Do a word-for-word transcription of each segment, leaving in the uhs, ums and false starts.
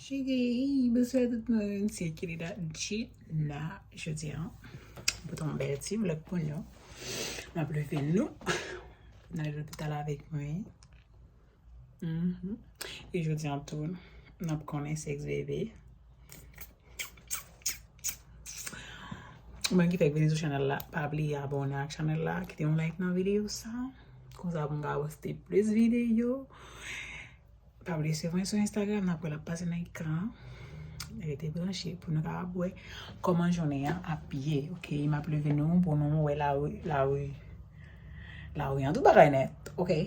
Chigay, bonswa tout moun, se Kelly Gina. Jodi a, m pote yon bèl ti vlog pou nou. M ap leve nou pou n al lopital avèk mwen. Mhm. E jodi a tou, n ap konnen sèks bebe. Ou menm ki fèk vini sou chanèl la, pa bliye abòne ak chanèl la, kite yon like nan videyo sa. Konsa pou m ka poste plis videyo. Pa bliye swiv mwen sou Instagram, n ap wè l ap pase nan ekran an. Rete branche pou nou kapab wè kòman jounen an ap ye, oke? M ap leve nou pou nou wè lari, lari, lari an, tout bagay nèt, oke?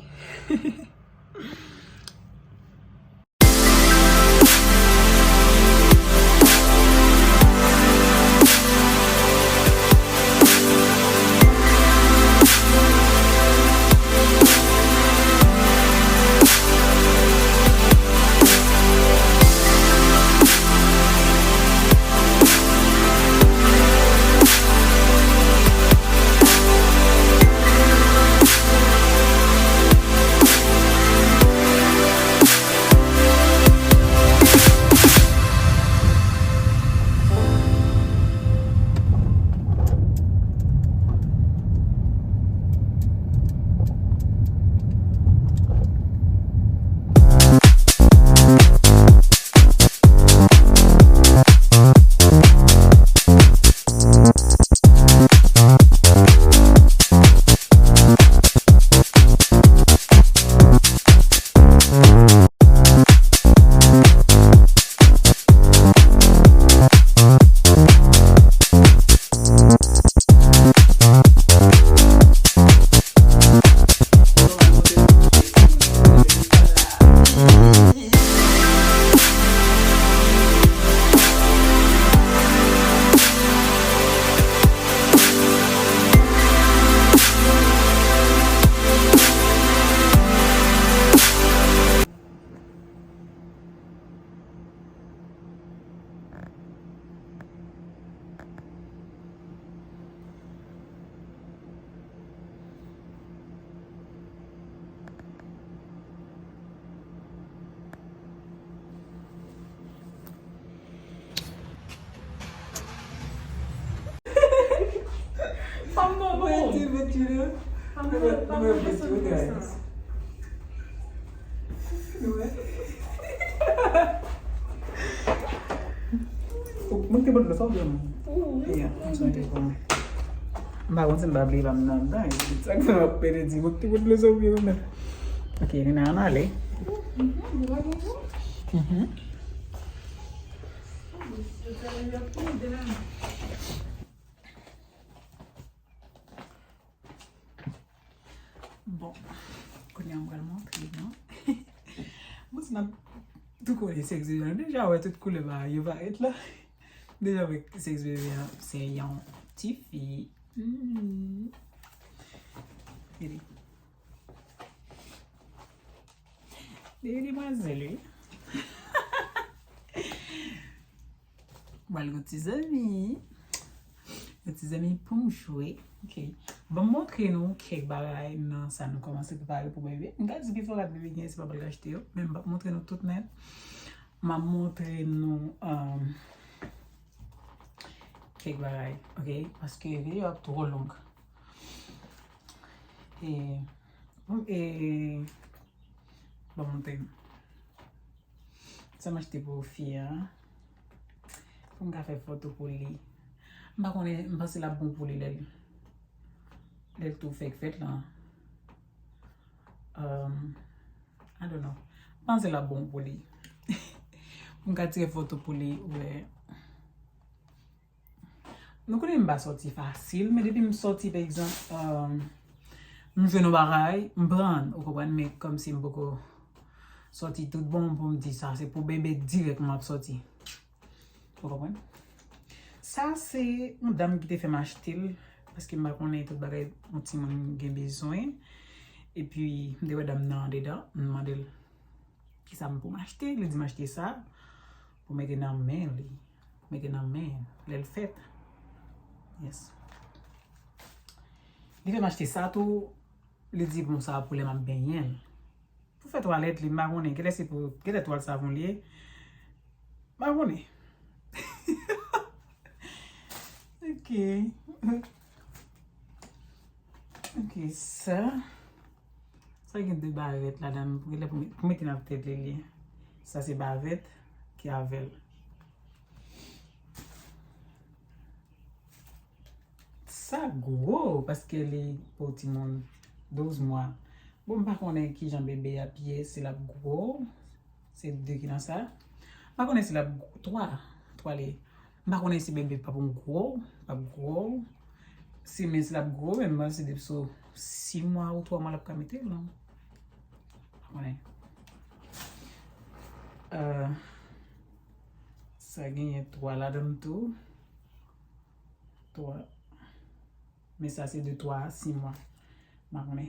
Fanm nan bon. Mwen di, mwen di, non. Fanm nan, fanm nan, fanm nan, fanm nan. Mwen te pot dlo sa ou byen? Wi, wi. Yeah, m sonje pou mwen. M pa konn si m pa bliye pa m nan anndan, e se sa k fè m ap pede di, mwen te pot dlo sa ou byen mwen menm. Ok, Lina, ann ale. Mhm. Bon, kounye a m pral montre nou. Bon, si n ap tou kole sèks bebe a, nou deja wè tout koulè bagay yo parèt la. Deja wè sèks bebe a, se yon ti fi. Hmm. Gade. Li demwazèl, wi. M pral gen ti zanmi. Gen ti zanmi pou m jwe. Ok. Ban m montre nou kèk bagay nan sa nou kòmanse prepare pou bebe. M ka di pifò rad bebe gen, se pa pral achte yo. Men m p ap montre nou tout nèt. M ap montre nou, um, kèk bagay, ok? Paske videyo ap twò long. E, e, ban m montre nou. Sa m achte pou fi a. Pou m ka fè foto pou li. M pa konnen, m panse l ap bon pou li lè l, lè l tou fèk fèt la. Um, I don't know. M panse l ap bon pou li. Pou m ka tire foto pou li, wè. Nou konnen m pa sòti fasil, men depi m sòti, pa egzanp, um, m jwenn yon bagay, m pran l, ou konprann, men kòmsi m poko sòti tout bon pou m di sa, se pou bebe dirèk m ap sòti. Ou konprann? Sa se yon dam ki te fè m achte l, paske m pa konnen tout bagay yon timoun gen bezwen. Epi, m te wè dam nan andedan, m mande l, kisa m pou m achte? Li di m achte sa pou mete nan men li. Mete nan men lè l fèt. Yes. Li fè m achte sa tou. Li di, bon, sa pou lè m ap benyen l. Pou fè twalèt li, m pa konnen. Genlè se pou, genlè twal savon li ye. M pa konnen. Ok. Ok, sa. Sa gen de bavèt ladan l. Pou lè pou met-, pou mete nan tèt li, li. Sa se bavèt ki avè l. Sa gwo, paske li pou timoun douz mwa. Bon, m pa konnen kijan bebe ap ye, si l ap gwo. Se de ki nan sa. M pa konnen si l ap gwo. Twa. Twa li. M pa konnen si bebe p ap gwo. P ap gwo. Si, men si l ap gwo, men m panse depi sou sis mwa ou twa mwa l ap ka mete l, non. M pa konnen. Euh, sa genyen twa ladan l tou. Twa. Men sa se de twa a sis mwa. M pa konnen.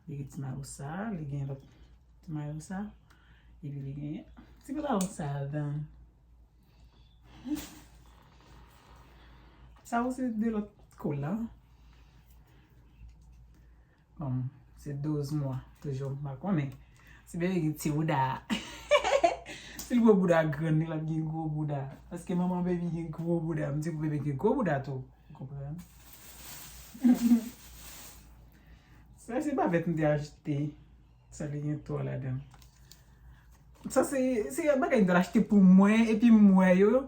Li gen ti mayo sa, li gen lòt ti mayo sa. Epi li gen ti pantalon sa ladan. Sa yo se de lòt kolan. Bon, se douz mwa, toujou, m pa konnen. Si bebe gen ti bouda. Si l gwo bouda grann, li l ap gen gwo bouda. Paske manman bebe gen gwo bouda. M di pou bebe gen gwo bouda tou. Ou konprann? Sa se bavèt m te achte. Sa li gen twa ladan. Sa se, se bagay m t al achte pou mwen, epi m wè yo.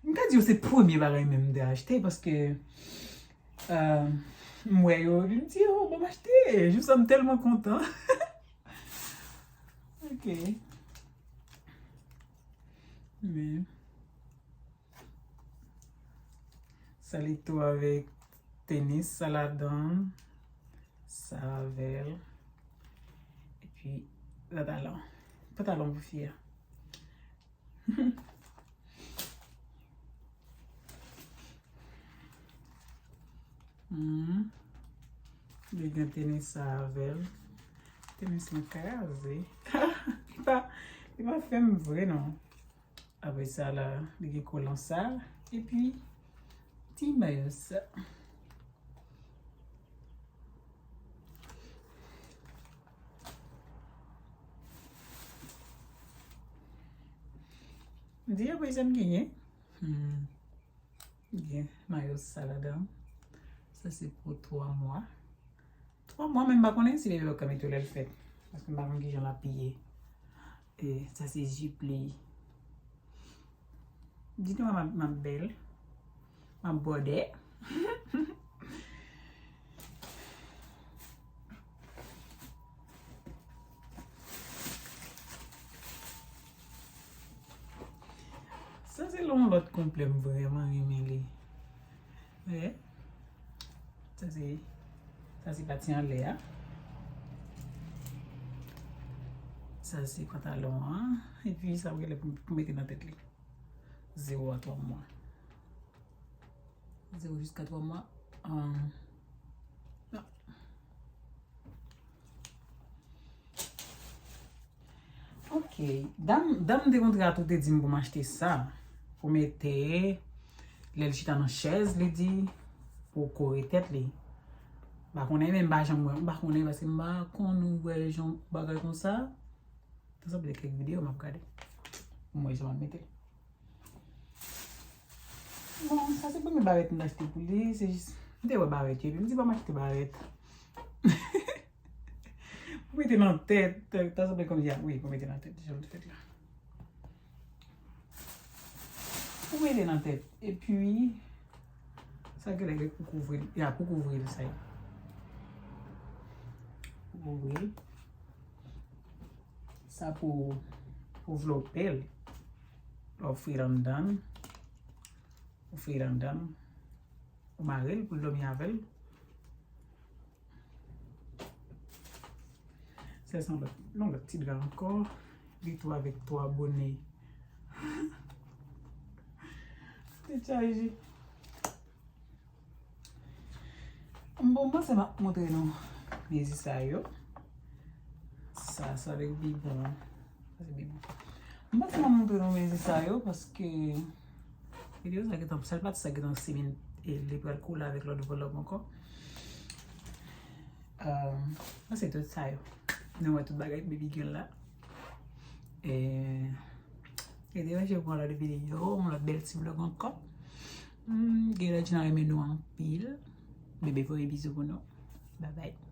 M ka di yo se premye bagay menm m te achte, paske, euh, m wè yo, epi m di, "Oh, ban m achte." Jou sa m tèlman kontan. Ok. Men. Sa li tou avèk tenis sa ladan l. Sa avè l. Epi pantalon. Pantalon pou fi a. Hmm. Li gen tenis sa avè l. Tenis lan kraze. Li pa, li pa fè m vre non. Apre sa la, li gen kolan sa. Epi, ti mayo sa. M di apre sa m genyen. Hmm. Gen mayo sa ladan. Sa se pou twa mwa. Twa mwa, men m pa konnen si bebe yo ka mete yo lè l fèt. Paske m pa konn kijan l ap ye. E, sa se jip li. Di nou m ap, m ap bèl. M ap bòdè. Sa se yon lòt konplè m vrèman renmen li. Wè. Sa se, sa se pati anlè a. Sa se pantalon an. Epi sa w genlè pou, pou mete nan tèt li. Zewo a twa mwa. Zewo jiska twa mwa. Ahn, non. Ok. Dam, dam de kontra tou te di m pou m achte sa. Pou mete, lè l chita nan chèz, li di, pou kore tèt li. M pa konnen, men m pa janm wè, m pa konnen, paske m pa konn wè jan bagay konsa. Sa sanble kèk videyo m ap gade. Pou m wè jan m ap mete l. Bon, sa se premye bavèt m achte pou li, se jis, m te wè bavèt yo, epi m di, "Ban m achte bavèt." Pou mete nan tèt, ta sanble kòmsi, a, wi, pou mete nan tèt, jan m te fèt la. Pou mete nan tèt, epi, sa genlè pou kouvri l, ya, pou kouvri l, sa ye. Pou kouvri l. Sa pou, pou vlope l. Lè w fri l anndan, ou fri l anndan, ou mare l pou l dòmi avè l. Sa se yon lòt, yon lòt ti dra ankò. Li tou avèk twa bonè. Tèt chaje. Bon, m panse m ap montre nou mezi sa yo. Sa, sa avèk bibon. Sa se bibon. M panse m ap montre nou mezi sa yo paske videyo sa gentan, sèl pati sa gentan simen e li pral kole avèk lòt vlòg ankò. Euh, m panse tout sa yo. Nou wè tout bagay baby gen la. E Rete branche pou yon lòt videyo, yon lòt bèl ti vlog ankò. Hmm, Gayla Gina renmen nou anpil. Bebe voye bizou pou nou. Bye bye.